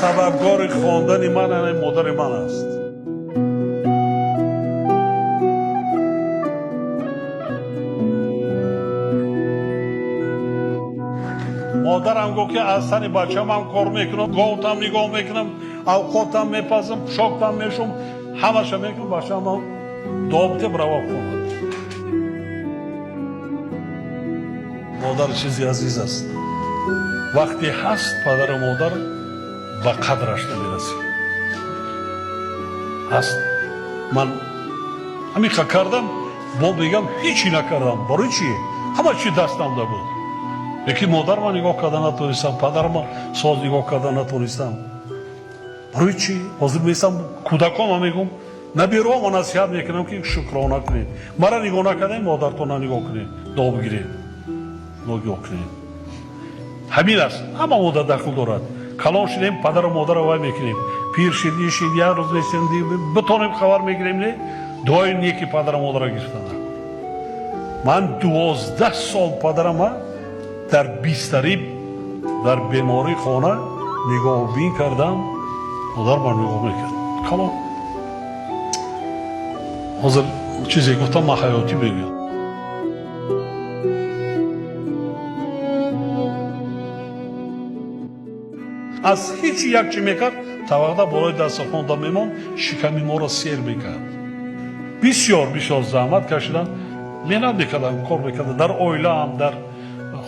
Сабабгори хондани ман ана модари ман аст. Модарам гуфт, ки аз сари бачамам кор мекунам, говтам нигоҳ мекунам, авқотам мепазам, пӯшоктам мешум, ҳамаша мекунам, бачамам добте брава хонад. Модар чизи азиз аст. Вақте ҳаст падару модар, ба қадраш намерасӣ. Ҳаст. Ман ҳамиқа кардам, бо мегам, ҳечи накардам. Барои чи? Ҳама чи дастамда буд. Лекин модарма нигоҳ карда натонистам, падарма соз нигоҳ карда натонистам. Барои чи? Ҳозир меистам, кӯдаконма мегӯм, наберома насиҳат мекунам, ки шукрона кунед. Мара нигоҳ накардем, модартона нигоҳ кунед, дуо бигиред, нигоҳ кунед. Ҳамин аст, ҳама модар дахл дорад. Калон шудем, падару модарро вай мекунем. Пир шид, ин шид, як рӯз нестем, битонем хабар мегирем, не? Дуои неки падару модарро гирифтан. Ман 12 сол падарама дар бистарӣ, дар бемории хона нигоҳубин кардам. Модар ман нигоҳ мекард. Калон. Ҳозир чизе гуфтам, ман ҳаётӣ мегӯям. Аз ҳечи як чӣ мекард, тавақда болои дастархонда мемонд, шиками моро сер мекард. Бисёр бисёр заҳмат кашидам, меҳнат мекардам, кор мекардам, дар оилаам, дар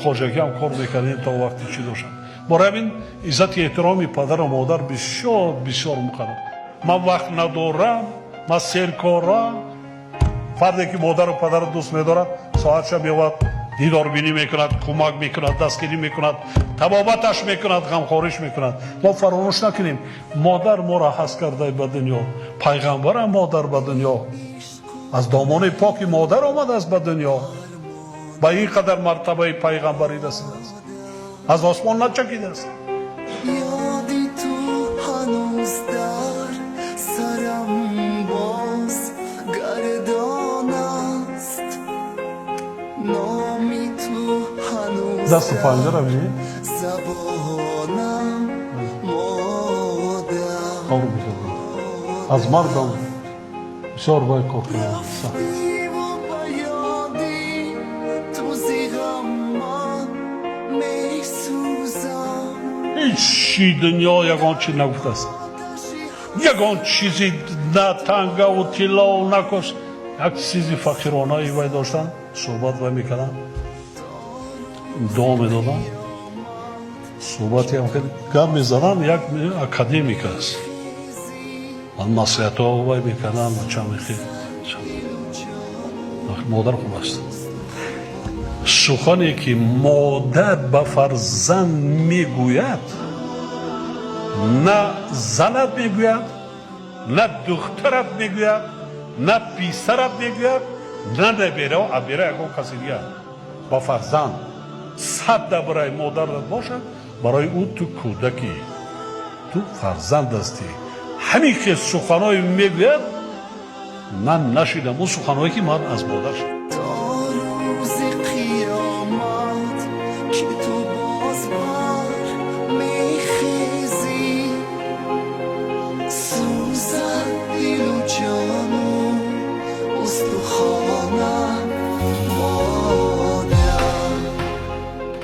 хоҷагиам кор мекардем то вақти чӣ доштам. Барои ҳамин иззати эҳтироми падару модар бисёр бисёр муқаддам. Ман вақт надорам, ман серкорам. Фарде ки модару падарро дӯст медорад, соатша меовад, дидорбинӣ мекунад, кӯмак мекунад, дастгирӣ мекунад, табобаташ мекунад, ғамхориш мекунад. Мо фаромӯш накунем, модар моро ҳаст карда ба дунё, пайғамбарам модар ба дунё, аз домони поки модар омадааст ба дунё, ба ин қадар мартабаи пайғамбарӣ расидааст, аз осмон начакидааст. Ёди ту ҳанӯз дар сарам боз гардон аст, номи ту ҳанӯз Дасту панҷара бинед. Забонам, модар. Кор мекардам, аз мардам бисёр бай кор кардам. Рафтиву ба ёди ту зи ғам ман месӯзам. Ҳечи дунё ягон чи нагуфтааст, ягон чизи, на тангаву тиллову накош, як чизи фақиронаи вай доштан, суҳбат вай мекардам, дуо медодам, суҳбатиам гап мезанам, як академик аст. Ман маслиҳатҳо вай мекардам, чамихи модар хуб аст. Сухане ки модар ба фарзанд мегӯяд, на занат мегӯяд, на духтарат мегӯяд, на писарат мегӯяд, на набера, абера, ягон каси дигар. Ба фарзанд сад барои модарат бошад, барои ӯ ту кӯдакӣ, ту фарзанд ҳастӣ. Ҳамин хел суханҳое мегӯяд, ман нашидам, он суханҳое ки ман аз модар шудам.